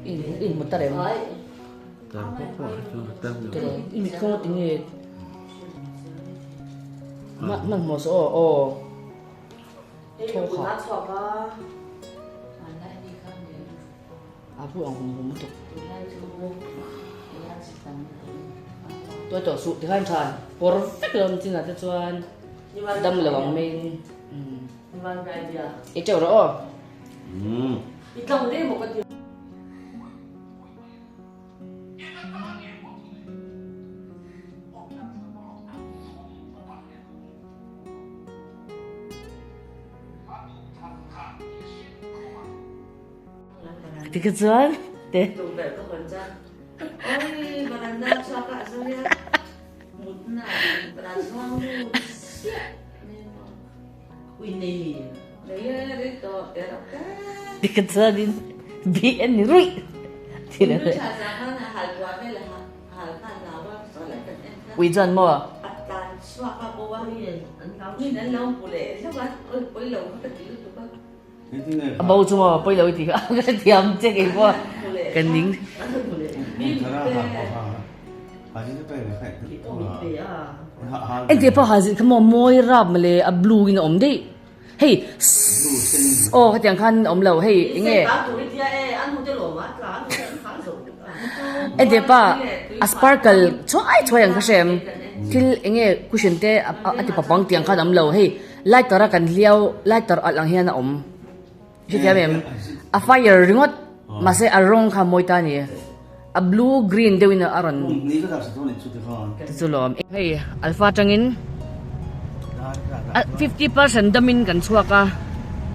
In hmu ta reng. I mit kawng a ti nge? Hmanhmawh saw aw aw. Thaw kha. A pu ang hum hum lutuk. Tuai tawh suh tikhan than pawr vek lo chin ah te chuan dam lo ang mai in i teuh rawh aw. Tikha chuan te. Tikha chuanin bi an ni ruih thil a reh. Ui chuan maw? A bo chu maw pawi lo i ti kha ka hrethiam che kei pawh ka ning. Engtia pawh ha zin kha maw mawi rap mawle a blue in a awm daih hei aw hetiang khan a awm lo hei enge engtia pa a sparkle chhuai chhuai ang kha hre em thil enge cushion te a ti papang tiang khan a awm lo hei. Lighter a kan hliau lighter alh ang hian a awm hrethiam em a fire ringawt mahse a rawng kha mawi ta a ni a blue green deuh in a rawn ti chu lawm hei alpha atangin 50% damin kan chhuak a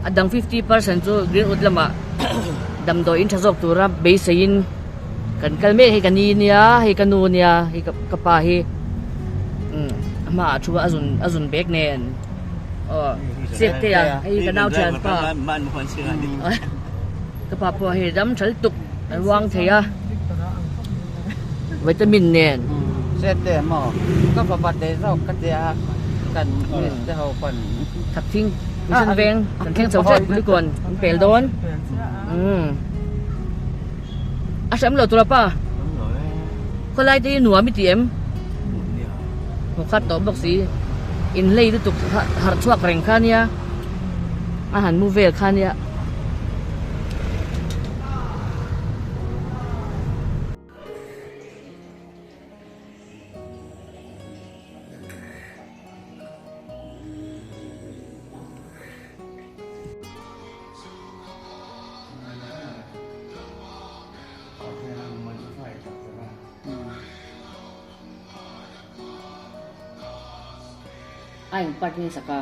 a dang 50% chu greenwood lamah damdawi in tha zawk tura beiseiin kan kal mek hei ka ni nia hei ka nu nia hei ka pa hi a hmaah thu a zun a zun bag nen aw chep te a hei ka nau thian pa ka pa pawh hei dam thal tuk an uang thei a vitamin nen chep te maw ka fapa te zawk ka tia kan miss te ho pawn thak thing mission veng kan thleng chho tep kulikawn an pel dawn umm A hram lo tura pa. Khawlai te hi nuam i ti em? Hmu khat tawh bawk si. In hlei lutuk harh chhuak reng kha nia. A han mu vel kha nia. A eng part nge sak a?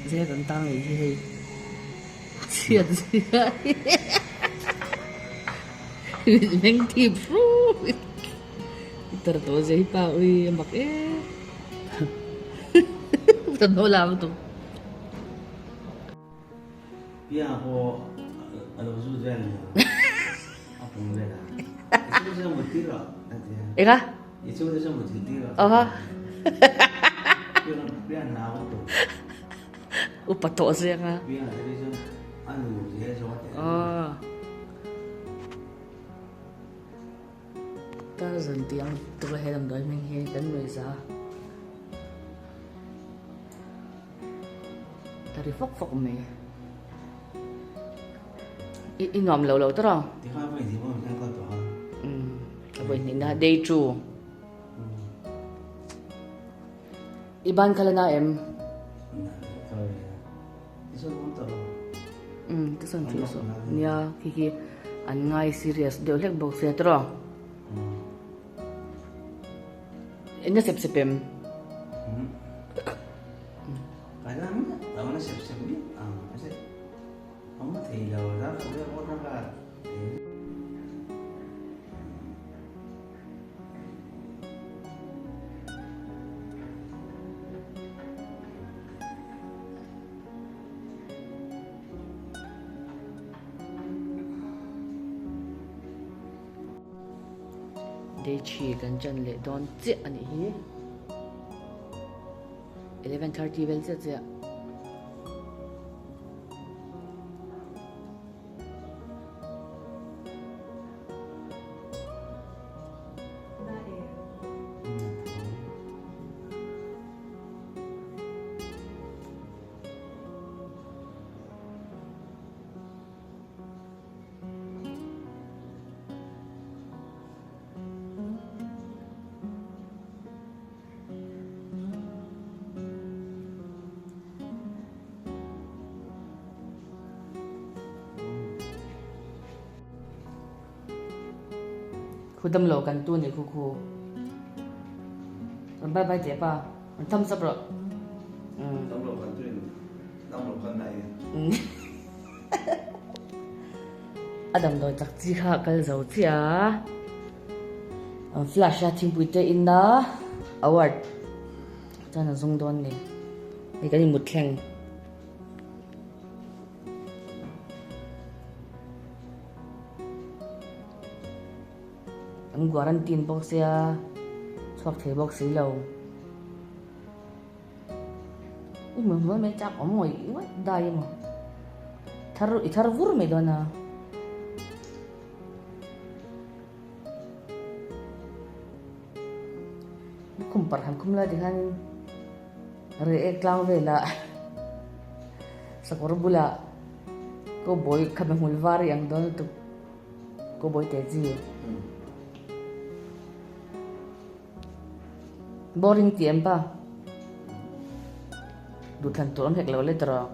Zia kan tang leh hi hei chhiat zia meng thip hrup. Tar tawh zia hi pa ui a mak em ka hnawl a lutuk. Pia pawh a lo zut vel nia a pum vel a i chu te chuan mut tir rawh a ti a. Enga? I chu te chuan mut tir rawh. Aha. Pia nau a tum. Upa tawh zia nga. Pia te chuan a nu zia zawk a ti a. Aw. Tarzan tih ang tura he damdawi hming hi kan nuih za. A ri fawk fawk mai. I i nuam lo lo tawrh a. Tikhan vawi hnih pawh kan kal tawh a. Umm a vawi hnih na day two. I ban kha la na em? Na ka lo ve a. Ti sawn awm tawh lo. Umm ti sawn thih suh. Nia khi khi an ngai serious deuh hlek bawk sia tawrh a. Eng a sep sep em? Deichi kan chan leh dawn chiah a nih hi. 11:30 vel chiah chiah. Khu dam lo kan tu nih khu khu. Rawn bye bye teh pa. Rawn thumbs up rawh. Dam lo kan tu in dam lo kan nai. A damdawi chak chi kha a kal zo chiah a, an flash a thingpui te in a award chuan a zung dawn a ni, hei kan inmut thleng. An guarantine bawk sia chhuak thei bawk si lo. I hmuh hmuh mai chak awm ngawih ngawih dai emaw thar i thar vur mai dawn a. Lukhum parh han khum lai tikhanin reh ek tlang velah sakawr bulah cowboy khabe hmul var i ang dawn lutuk cowboy te chi. Boring ti em pa? Duhthlan tur awm hek lo le tawrh.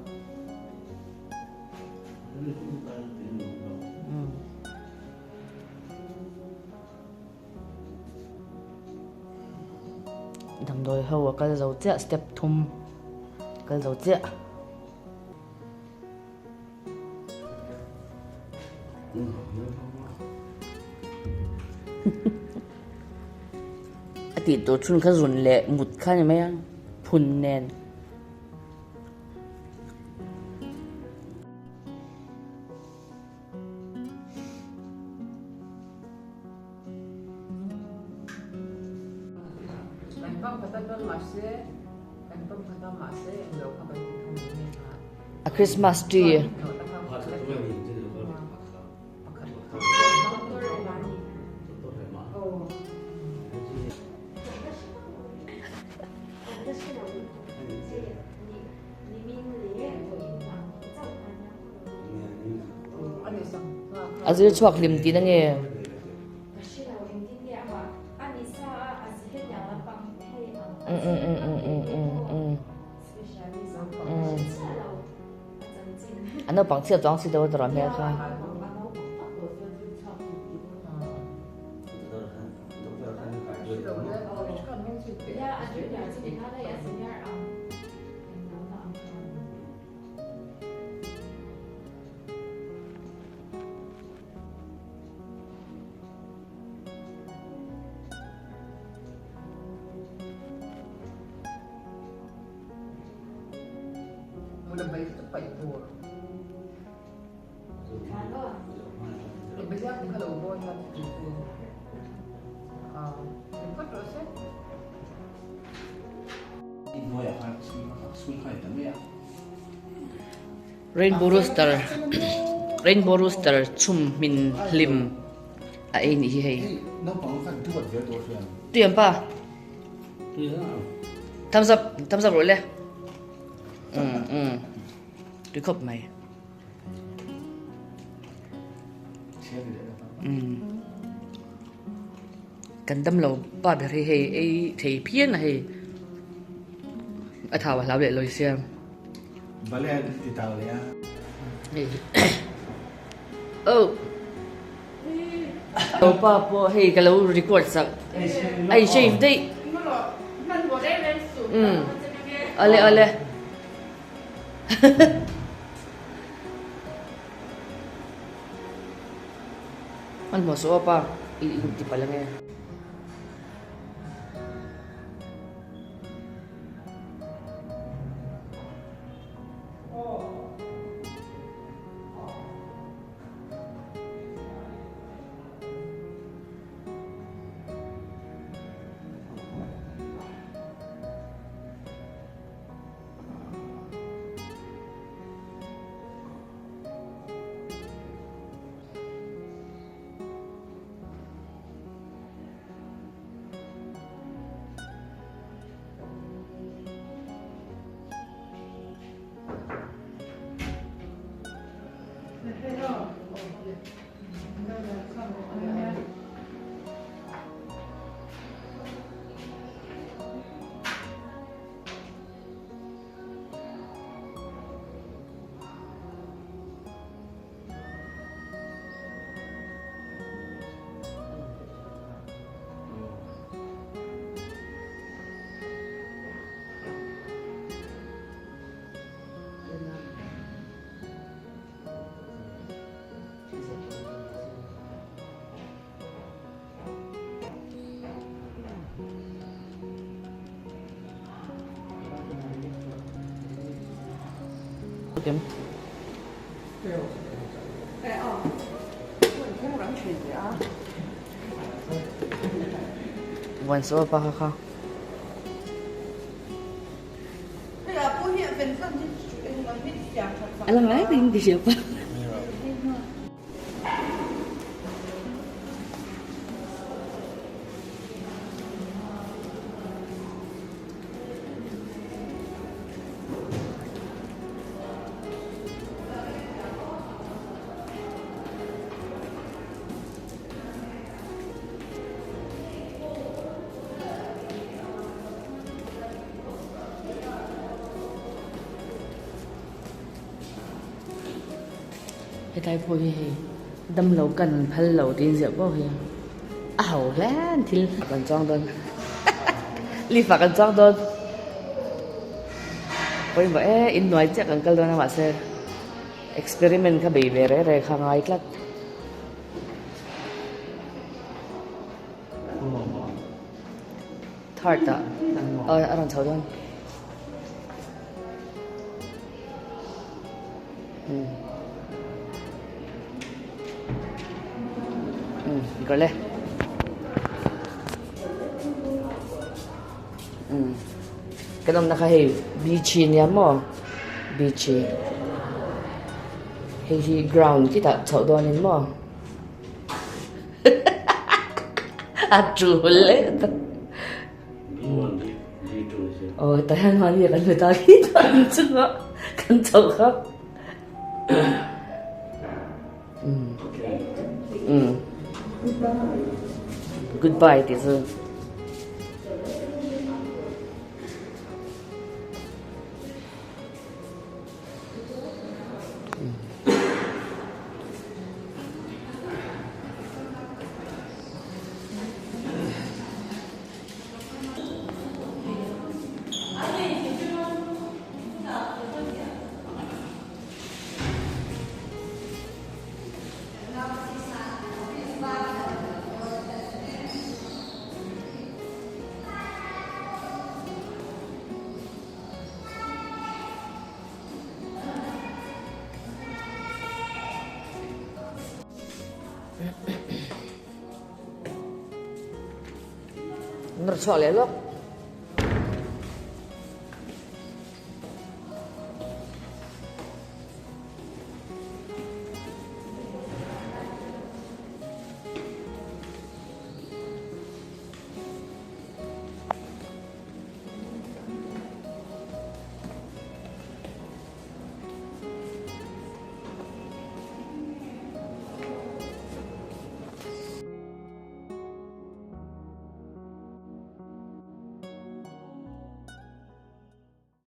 Damdawi ho a kal zo chiah step thum kal zo chiah. A tih tur chhun kha zun leh mut kha ni mai a phun nen. A Christmas tree. A zir chhuak hlim tihna nge? A naupang chhiat chuang si deuh a tawrh hmel kha. Rainbow rooster Rainbow rooster chhum hmin hlim a ei nih hi hei. Tui ang pa. Thumbs up thumbs up rawh le. Tui khawp mai. Umm. Kan dam lo pa ber hi hei ei thei phian a hei. A thau a hlau leh lawi sia. Bale a ti tau leh a. Hei. Oh. Lo pa pawh hei ka lo record sak. Ai shave daih. Umm. Ale ale. Hmanhmawh suh aw pa i inti palh ange. Vuan suh aw pa kha kha. A la ngai takin ka hria pa. Hetlai pawh hi hei damlo kan phal lo tih in ziah pawh hi a ho hle an thil kan chuang dawn lift ah kan chuang dawn pawimawh e inhnuai chiah kan kal dawn a mahse experiment kha bei ve reh reh kha a ngai tlat. Third ah a rawn chho dawn. Umm kal e. Umm kan awmna kha hei beach hi nia maw beach hi hei hi ground khitah chhoh dawnin maw a tul e. Aw hetah hian mahni kan hmu ta khi chuan chungah kan chhoh kha. Umm goodbye tih chu. Nawr chhuak leh lawk.